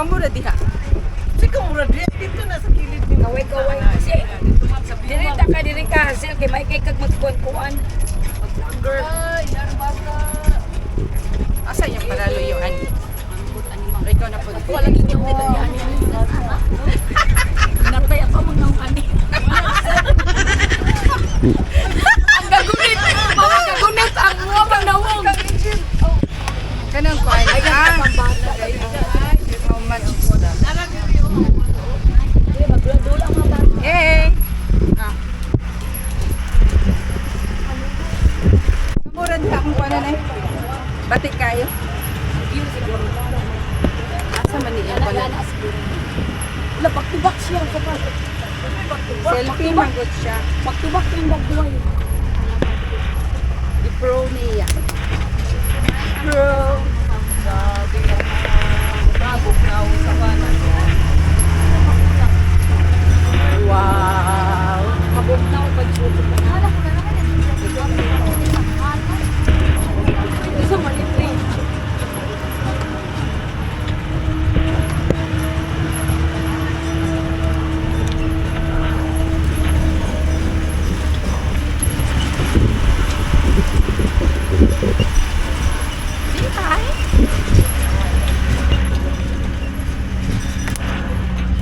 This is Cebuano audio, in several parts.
Kamura diha. Si kamura diha dito na sa kilid ni. Kaway-kaway. Kasi, diri ta ka, diri ka, Hazel, kay may kay kag magkuan-kuan. Mag-vlogger. Ay, narbata. Asa yung palalo yung ani? Ikaw na po. Wala ninyo dito yan. Natay ako mga ani. Ang gagunit, mga gagunit ang mga panawong. Kanang kuan. Ay, Ah, ang bata. how much is that? Dili magdula ang mga bata. Hey! Ah. Kamura diha akong kuan na eh. Batik kayo. Yun siguro. Asa man niya Wala kuan? na siguro. Wala back siya kapal. Selfie man gud siya. Back to back yung bagduay. Di pro niya. Pro. Wow. Kabog na ako pag-suko pa na. Isa malibre.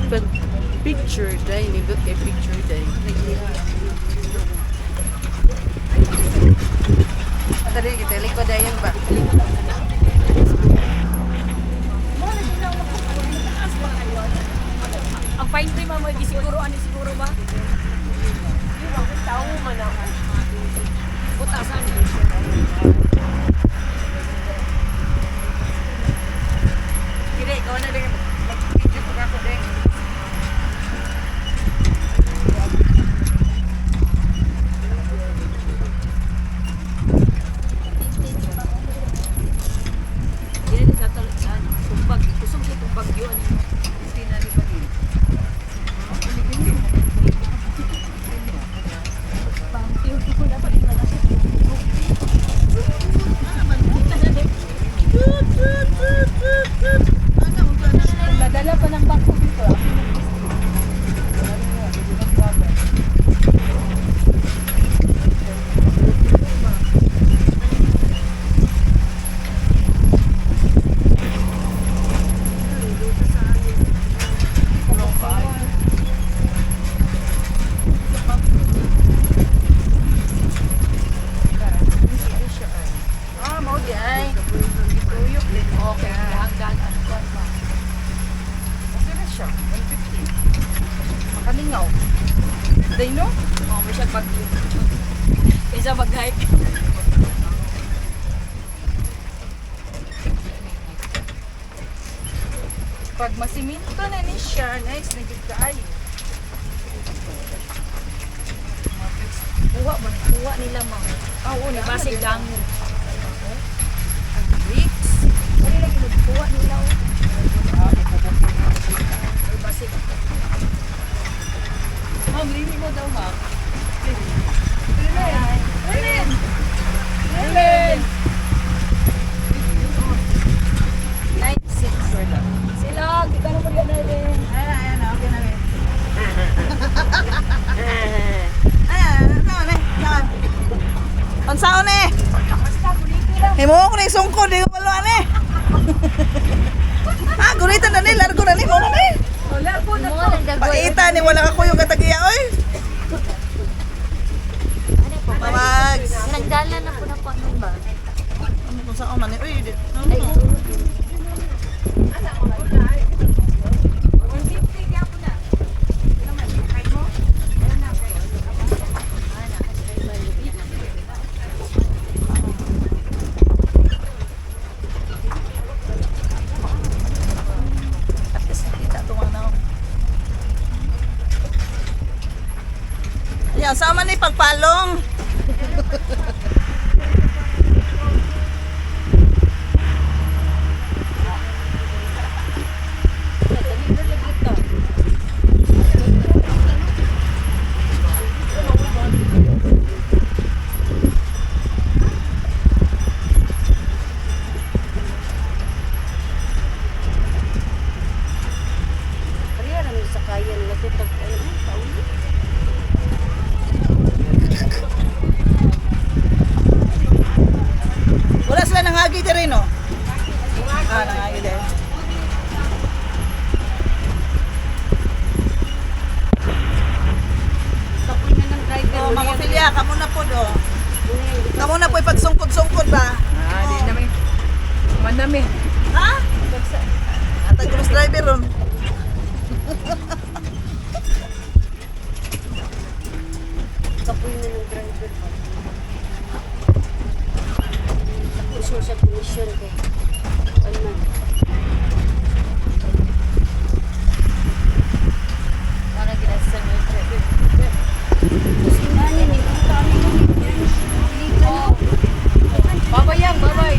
But picture day, nindot kay picture day. Atari kita likod dayon ba? Ang fine tree mama, di siguro ano siguro ba? Tao man ako. Butasan. Kire, ikaw na din. Mag-video ko ako din. Dili na sa talo sa ano, tumbag, kusog sa tumbag yun. Sina ni Pagin. Madala pa ng bangko dito. Ah, mao di ay. Gituyok din. Okay, hanggang ano ko ba? Okay na siya. 150. Makalingaw. Day no? Oh, may siya bagyo. Kaysa mag-hike. Pag masiminto na ni siya, nice na jud kaayo. Kuha man, kuha nila ma'am. Ah, oo na. Basig lang. Ang bricks. Wala lagi magkuha nila. Oh. Ay, basig. Ma'am, lini mo daw, ma'am. Ellen! Ellen! 9-6. Sila, kita na mo yan na rin. Ayan, ayan, okay na rin. Ayan, saan eh? Saan? Unsaon eh? Basta, guliti lang. Himo ko na yung sungkod, di ko maluan eh. Ah, gunitan na ni, largo na ni, mo na ni. Wala po na to. Paita ni, wala ka kuyog katagiya, oy. Mamags. Nagdala na po na po ano ba? Ano kung saan man eh? Uy, di. Ay, Ano? 150 kaya po na. Naman, kay mo? Ayan na, kay. At least nakita ito mga naong. Yan, sama ni pagpalong. nangagi diri no? Ah, nangagi diri. Kapoy na ng driver. Oh, Ma'am Ophelia, kamo na po do. Kamo na po ipagsungkod-sungkod ba? Ah, di na mi. Manami. Ha? Atag cross driver ron. Kapoy na ng driver ba? Ako sure sa commission kay. Ano man. Wala ginasa mo yung driver. Sinani ni kami kami. Babay yan, babay.